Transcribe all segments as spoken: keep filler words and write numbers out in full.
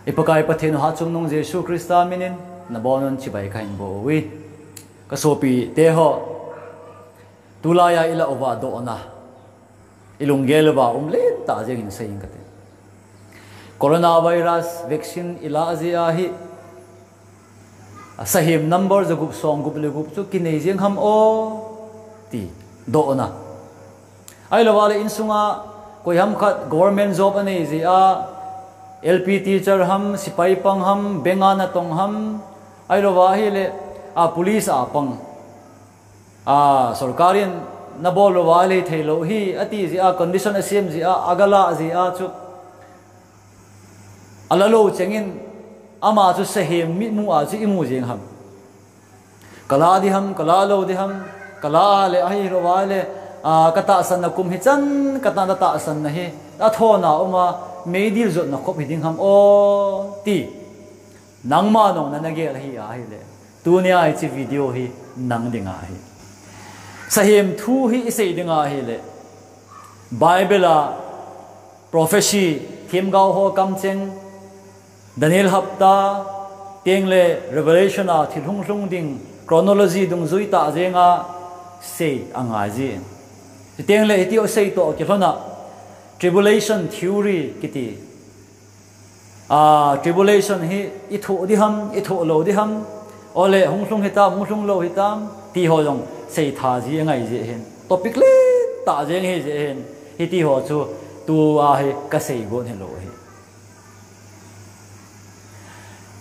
I Pakai Pathen u Hatchungnung Jesu Christa minin, nabonun chibai kahin bol uve. Ka sopite ho, tulaiya ilah uva dohna, ilunggel uva um lentah jeng in seiyin kate. Coronavirus vaccine ilah jeh ahi, sahem number jagup somgup le gup chu kinei jeng ham o, ti dohna. Ahilouva le insunga koiham khat government job anei jeh a, L P teacher ham, sipai pang ham, bank a natong ham, ahilouva ahile, a police a pang, a sorkar in nabol louva le theilou hi, ati jeh a, condition asem jeh a, agalah jeh a chu, alalou chengin, ama chu sahem mitmu a chu imu jeng ham. Kalah ding ham, kalah lou ding ham, kalah le ahilouva le, a, katahsanna kum hichan, katahsanna hi, athona uma, meidil jotna khop hiding ham o, ti. Nangma nong nana gel ahi ahile, tunia hiche video hi nang dinga ahi. Sahem thu hi isei dinga ahile, Bible a prophecy, themgao ho kamcheng, Daniel hapta, tengle Revelation a thil hunglhung ding chronology dungjuitah jenga sei angai jin. Tengle hiti ho sei toh kilhona tribulation theory kiti. A, tribulation hi ithoh ding ham, ithoh lou ding ham, ole hunglhung hitam, hunglhung lou hitam, ti ho jong seitha ji angai jeh hin. Topic lentah jeng ahi jeh hin, hiti ho chu tua hi kasei got hilou ahi.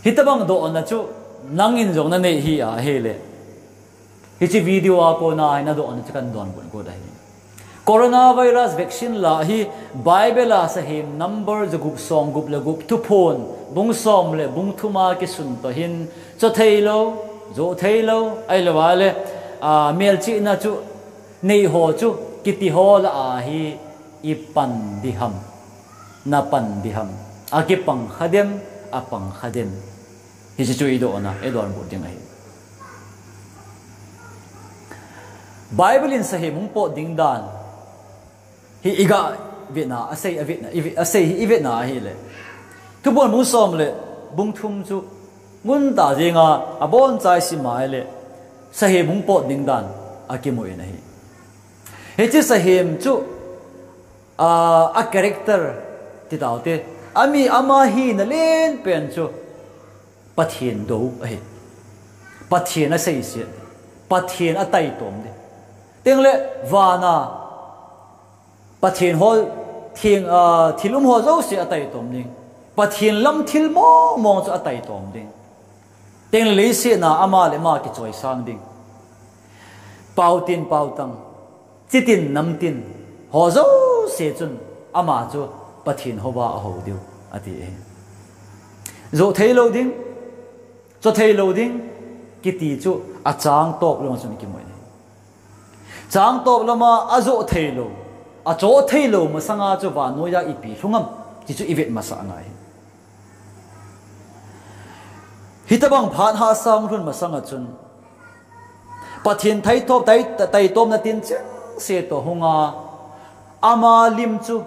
Hitobang dohna chu nangin jong nanei hi ahile, hiche video a kona hi nadohna chu kahin donbut got ahi. Coronavirus vaccine lah hi Bible a sahem number jagup somgup le gup, Thuphon bung som le bung thum a kisun toh hin, chotheilou, jotheilou, ahilouva le, a, melchihna chu neiho chu kitiho lah a hi ipan ding ham, napan ding ham, akipang khadem, apang khadem. Hiche chu idohna, idonbut ding ahi. Bible in sahem hung pot ding dan hi iga vetna, asei avetna, ive-, asei hi ivetna ahile, Thuphon bung som le bung thum chu ngun tah jenga aboncha isim ahile, sahem hung pot ding dan akimu in ahi. Hiche sahem chu, a, a character ti taute, ami ama hina lenpen chu Pathen dou ahi. Pathen aseiset, Pathen ataitom ding. Tengle vana Pathen ho theng, a, thil um ho jouse ataitom ding. Pathen lam thil mong mong chu ataitom ding. Tengle leiset a ama le ama kichoisang ding. Paotin paotang, chitin namtin ho jouse chun ama chu Pathen houva ahou diu ati e. Jotheilou ding, chotheilou ding kiti chu achang top lama chun kimu e. Chang top lama ajotheilou, achotheilou masanga chu vannoiya ipi lhung ham, ti chu ivet masa angai. Hitobang phat hahsa hunglhun masanga chun, Pathen thaitop, tai-, taitomna tinchengse toh hunga, ama lim chu,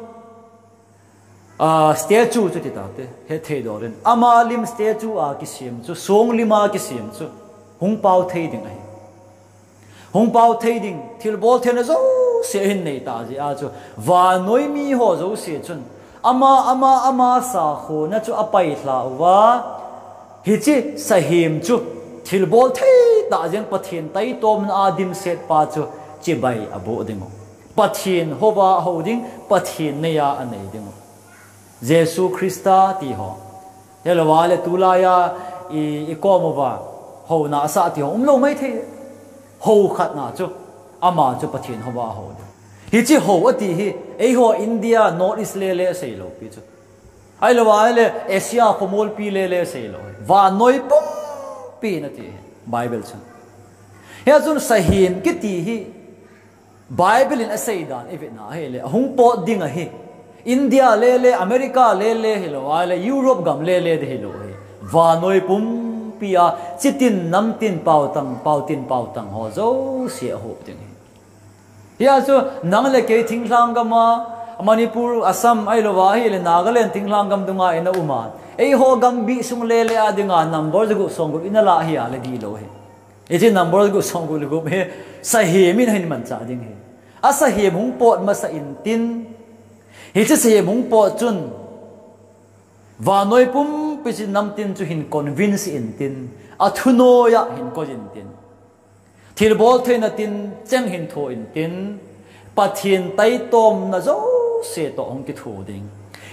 a, statue chu ti taute, hethei doh in. Ama lim statue a kisem chu, song lim a kisem chu, hung pao thei ding ahi. Hung pao thei ding, thilbol theina jouse ahin nei tah jeh a chu, vannoi mi ho jouse chun, ama, ama, ama sakhona chu apailha uva, hiche sahem chu, thilbol thei tah jeng Pathen taitomna a dimset pa chu, chibai aboh dingu. Pathen houva ahou ding, Pathen neiya anei dingu. Jesu Christa ti ho. Ahilouva le tulaiya i, ikom uva houna asah ti ho umlou maithei. Hou khatna chu, ama chu Pathen houva ahou ding. Hiche hou ati hi, eiho India, North East lele aseilou pi chu. Ahilouva le Asia khomolpi lele aseilou. Vannoi pumpi in ati hi, Bible chun. Hia chun sahem kiti hi, Bible in asei dan ivetna ahile, ahung pot ding ahi. India lele, America lele hilou, ahile Europe gam lele ding hilou ahi. Vannoi pumpia, chitin namtin paotang, paotin paotang ho jouse ahop ding ahi. Hia chu nang le kei thinglhang gama, Manipur, Assam, ahilouva ahile Nagaland thinglhang gam dunga ina uma, eiho gambih sung lele a dinga number jagup somgup ina lah hi a le dihlou hi. Hiche number jagup somgup le gup hi sahem in ahin manchah ding hi. Asahem hung pot masa intin, hiche sahem hung pot chun vannoi pumpi chun namtin chu hin convince intin, athu noiya hin koi intin, thilbol theina tin cheng hin tho intin, Pathen taitomna jouse toh hung kitho ding.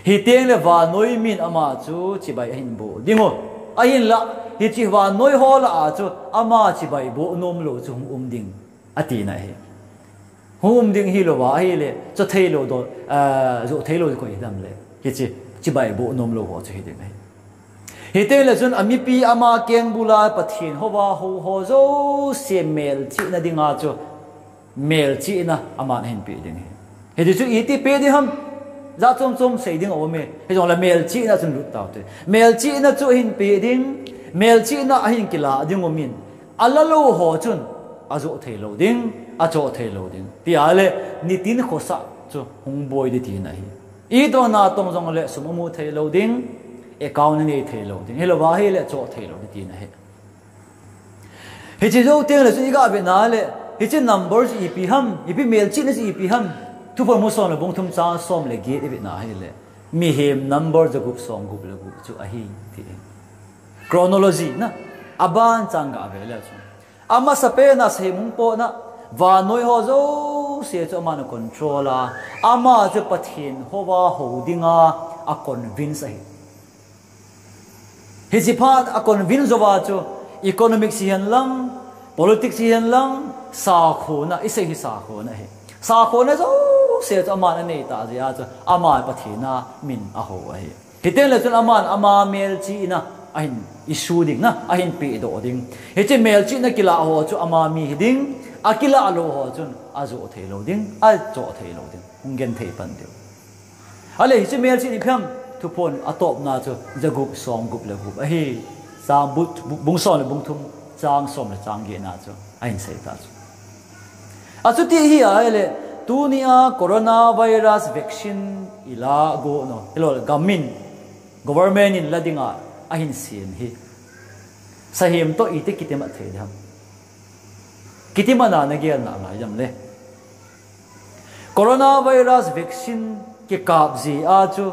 Hitengle vannoi min ama chu chibai ahin boh dingu. Ahinla, hiche vannoi ho lah a chu ama chibai boh nomlou chu hung um ding, atina ahi. Hung um ding hilouva ahile, cho theilou dol, ah, joh theilou koi hidem le, hiche chibai boh nomlou ho chu hiding ahi. Hitengle chun amipi ama kengbula Pathen houva hou ho jouse melchihna dinga chu melchihna aman ahin peh ding ahi. Hiti chu iti peh ding ham? Jat chom chom sei ding aume. Hijongle melchihna chun lut taute. Melchihna chu ahin peh ding, melchihna ahin kilah ding umin, alalou ho chun ajoh theilou ding, achoh theilou ding, tia le nitin khosah chu hung boi ding tina ahi. Itobang natong jongle sum amu theilou ding, account anei theilou ding, hilouva ahile achoh theilou ding tina ahi. Hiche jou tengle chu iga vetna le, hiche number chu ipi ham, ipi melchihna chu ipi ham? Thuphon bung som le bung thum chang som le get ivetna ahile, mihem number jagup somgup le gup chu ahi, ti. Chronology na, abanchan gave le chu, amasapen a sahem hung potna, vannoi ho jouse chu aman acontrol a, ama chu Pathen houva hou dinga aconvince ahi. Hiche phat aconvince jouva chu economics hihen lang, politics hihen lang, sakhona, isei hi sakhona ahi. Sakhona jouse chu aman aneitah jeh a chu ama Pathen a min ahou ahi. Hitengle chun aman ama melchihna ahin issue ding na, ahin pehdoh ding. Hiche melchihna kilah ho chu ama mi hiding, akilah lou ho chun ajoh theilou ding, achoh theilou ding. Hung genthei pan diu. Ale hiche melchihna ipi ham? Thuphon atopna chu jagup somgup le gup ahi. Chang bu-, bu-, bung som le bung thum, chang som le chang getna chu ahin seita chu. Achuti hi ahile, tunia coronavirus vaccine ilah got u, hilou le gam in, government in la dinga ahin sem hi, sahem toh iti kitimat thei ding ham? Kitimatna nagel nalai dem le? Coronavirus vaccine kikap jeh a chu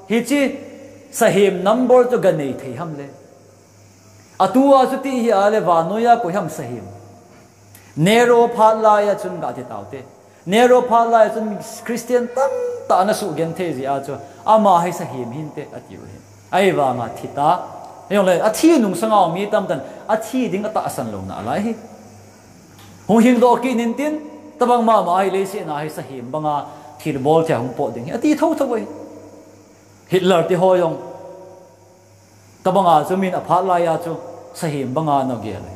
hiche sahem number chu ganei thei ham le? Atua chuti hi ahile vannoiya koi ham sahem? Nero phat laiya chun gati taute. Nero phat laiya chun Christian tamtah ana sugenthei jeh a chu ama hi sahem hinte atiu hi. Ahivanga thita, hijongle athi nung sanga mi tamtah in athi ding atahsan lou nalai hi. Hung hingdoh kit intin, tobang mama hi leiset a hi sahem banga thilbol thei a hung pot ding hi ati thotho ahi. Hitler ti ho jong tobanga chu min aphat laiya chu sahem banga ana gel ahi.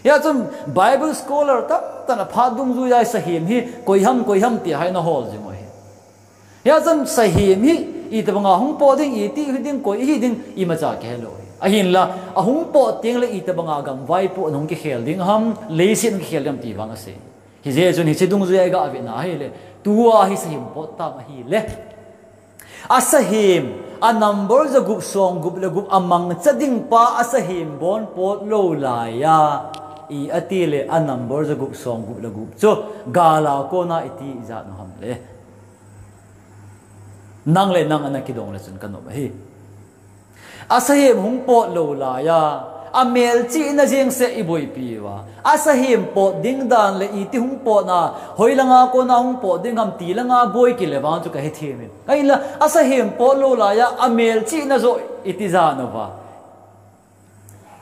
Hijeh chun Bible scholar tamtah in aphat dungjuiya sahem hi koi ham, koi ham tia hi ana hol jing u ahi. Hijeh chun sahem hi itobanga hung pot ding, iti hi ding, koi hi ding, imacha kihelou ahi. Ahinla, ahung pot tengle itobanga gam vaipo ana hung kikhel ding ham, leiset ana kikhel ding ham ti vang asei. Hijeh chun hiche dungjuiya iga vetna ahile, tua hi sahem pot tam ahile, asahem, a number jagup somgup le gup amangcha ding pa asahem bon pot lou laiya, i ati le a number jagup somgup le gup chu gal a kona iti ijat u ham le? Nang le nang ana kidong le chun kanop ahi. Asahem hung pot lou laiya, amelchihna jeng seh iboipi uva, asahem pot ding dan le iti hung potna, hoilanga kona hung pot ding ham ti langa boi kile vang chu kahethem in. Ahinla, asahem pot lou laiya, amelchihna joh iti jan uva,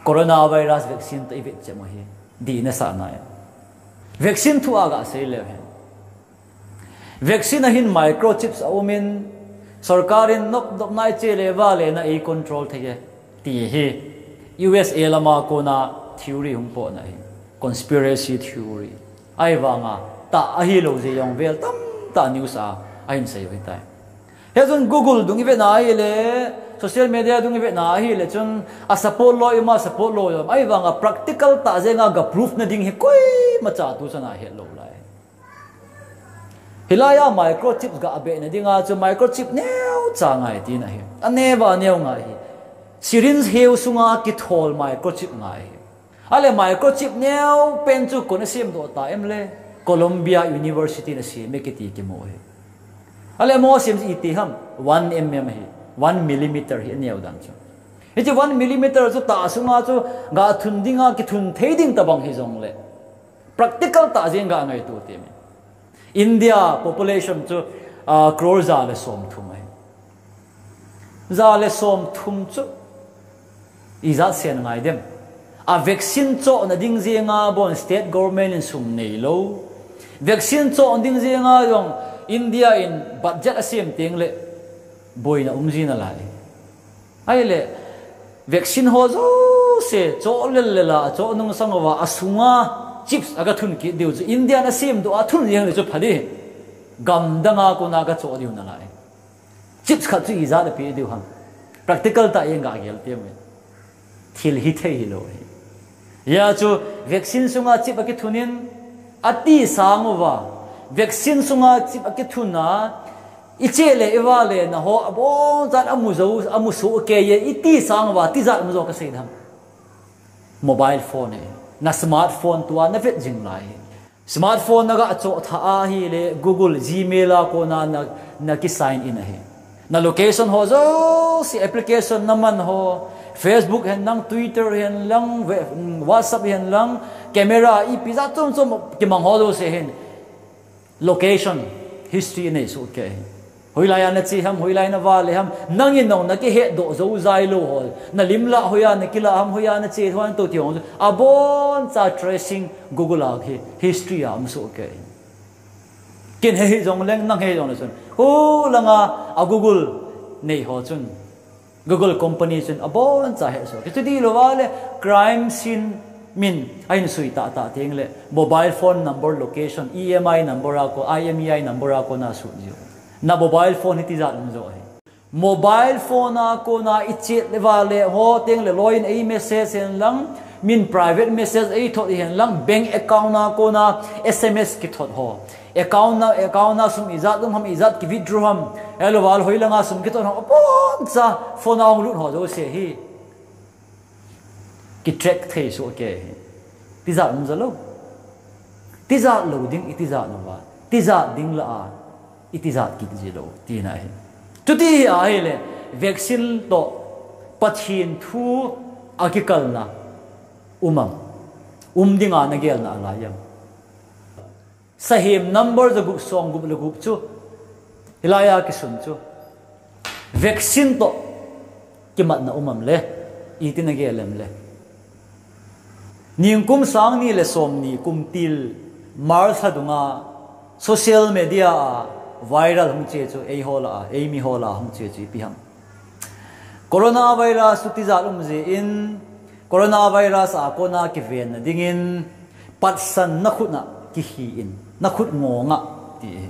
coronavirus vaccine toh ivet chem u hi dih nasah nai. Vaccine thu a gasei leu hen, vaccine a hin microchips aumin, sorkar in nop nop nai che le vale na eicontrol thei e, ti hi U S A lama kona theory hung potna hi, conspiracy theory. Ahivanga tah ahilou jeh jong vel tamtah news a ahin sei u hitai. Hijeh chun Google dung ivetna ahile, social media dung ivetna ahile chun asupport lou ima support lou jong, ahivanga practical tah jenga ga proof na ding hi koimacha tuchana hetlou lai. Hilai a microchip ga abeh na dinga chu microchip neo cha ngai tina hi. Aneva neo ngai hi. Syringe heu sunga kithol microchip ngai hi. Ale microchip neo pen chu koi in asem doh ta em le? Columbia University in asem e kiti kimu hi. Ale mo sem iti ham, one mm hi, one millimeter hi neo dan chu. Hiche one millimeter chu tah sunga chu ga thun dinga kithun thei ding tabang hi jongle. Practical tah jeng ga ngaito temi. India population chu, ah, crore ja le som thum ahi. Ja le som thum chu ijat sen ngai dem. A vaccine choh na ding jenga bon state government in sum nei lou. Vaccine choh ding jenga jong India in budget asem teng le boina um jing nalai. Ahile, vaccine ho jouse choh lel lela, choh nung sang uva, asunga chips aga thun kit diu chu India in asem doh a thun jeng le chu pha ding. Gamdang a kona ga choh diu nalai. Chips khat chu ijat a pe diu ham. Practical tah jeng ga gel temi. Thil hithei hilou hi. Hia chu vaccine sunga chip akithun in ati sang uva. Vaccine sunga chip akithun a, iche le iva le na ho abonchan amu jou, amu soh kei e iti sang uva, tijat um jo kasei dem. Mobile phone e. Na smartphone tua na vet jing lai. Smartphone na ga choh tha ahile Google, Gmail a kona na, na ki sign in ahi. Na location ho jouse, application na man ho, Facebook hen lang, Twitter hen lang, we-, mm, WhatsApp hen lang, camera ipi jat chom chom kimang ho jouse hin. Location, history nei soh kei. Hoilai a na che ham, hoilai na val le ham, nangin nong na kihet doh jou jai lou ho. Na lim la hoiya na kila ham, hoiya na che ham, to ti ho. Aboncha tracing Google a hi, history a um soh kei. Ken he hi jongleng, nang he jongle chun. Hu langa a Google nei ho chun. Google company chun aboncha he soh kei. Chuti lou va le crime scene min ahin sui tah tah teng le mobile phone number location, E M I number a ko, I M E I number a kona sut jiu. Na mobile phone hi tijat um jo hi. Mobile phone a kona ichet le va le ho teng le loi in ei message hen lang, min private message ei thot hen lang, bank account a kona S M S kithot ho. Account na, account na sum ijat um ham, ijat ki withdraw ham. Ahilou va le hoilanga sum kithot ham. Aboncha phone a hung lut ho jouse hi. Ki track thei soh kei hi. Tijat um jo lou. Tijat lou ding, itijat lou va. Tijat ding la a, itijat kit ji lou. Tina hi. Chuti hi ahile, vaccine toh Pathen thu akikalna um am. Um dinga na gelna alai am. Sahem number jagup songgup le gup chu, hilai a kisun chu, vaccine toh kimatna um am le, iti na gel em le. Ningkum sang ni le som ni kum til March lha dunga social media a viral hung che chu, ei ho la a, ei mi ho la a hung che chu ipi ham. Coronavirus chu tijat um jeh in, coronavirus a kona kiven na dingin, patsan na khut na kihi in, na khut ngong a, ti hi.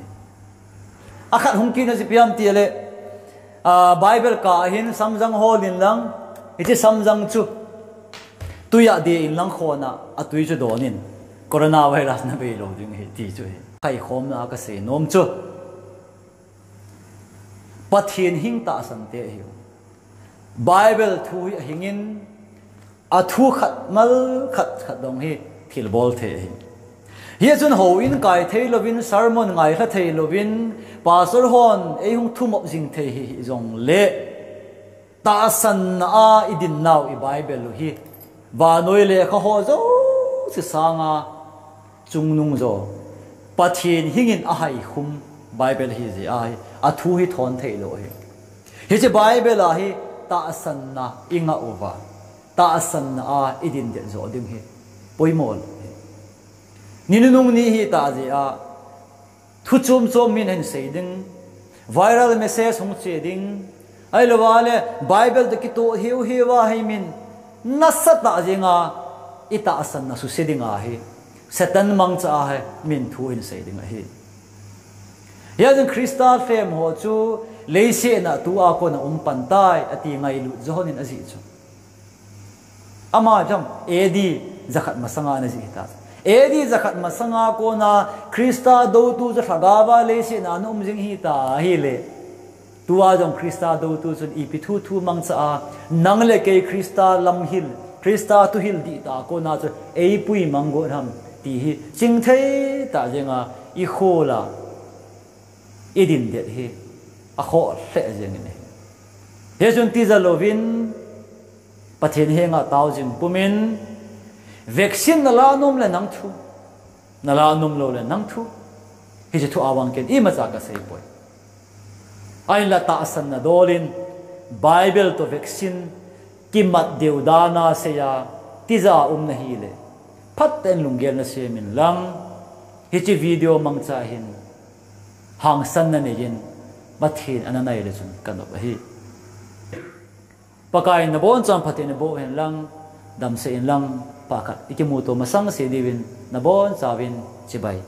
Akhat hung kit na chu ipi ham ti le, a, Bible kah a hin samjang hol in lang, hiche samjang chu, tui a de in lang khon a, atui chu don in, coronavirus na bei lou ding hi, ti chu hi. Khaikhomna a kasei nom chu. Pathen hing tahsan te ahiu. Bible thu hi ahing in, athu khat mal khat khat dong hi thilbol thei ahi. Hia chun houin kai thei louvin, sermon ngailha thei louvin, pastor hon ei hung thumop jing thei hi, hi jongle, tahsanna a idin nau i Bible u hi, vannoi lekha ho jouse sanga chungnung jo, Pathen hing in ahaikhum Bible hi jeh a hi, athu hi thon thei lou hi. Hiche Bible a hi tahsanna ingah uva, tahsanna a idin det jo ding hi poimo lou hi. Ni nunung ni hi tah jeh a, thu chom chom min hin sei ding, viral message hung che ding, ahilou va le Bible toh kitoh hiu hiu va hi min nasatah jenga i tahsanna suse ding ahi, Satan mangcha a hi min thu hin sei ding ahi. Hia jong Christa lhem ho chu leiset a tua kona um pan tai ati ngailut jo hon in ajih chu. Ama jong A D jakhat masanga ana jih ta. A D jakhat masanga kona Christa doutu chu lhagao a leiset a ana um jing hita ahile, tua jong Christa doutu chun ipi thu thu mangcha a, nang le kei Christa lamhil, Christa thuhil dihtah a kona chu eipui mang got ham ti hi chingthei tah jenga ikhol a idin det hi akhoh lheh jengin ahi. Hichun tija louvin Pathen henga tao jing pumin, vaccine nala nom le nang thu, nala nom lou le nang thu, hiche thu a vang ken imacha kasei poi. Ahinla tahsanna dolin Bible toh vaccine kimat deu dana seiya tija um nahile, phatah in lunggel nasemin lang, hiche video mangcha hin hangsan naneiyin, Pathen ana nai le chun kanop ahi. Pakai in nabonchauvin phatthei naboh hen lang, damsel in lang, phat khat ikimuto masang se diuvin nabonchauvin chibai.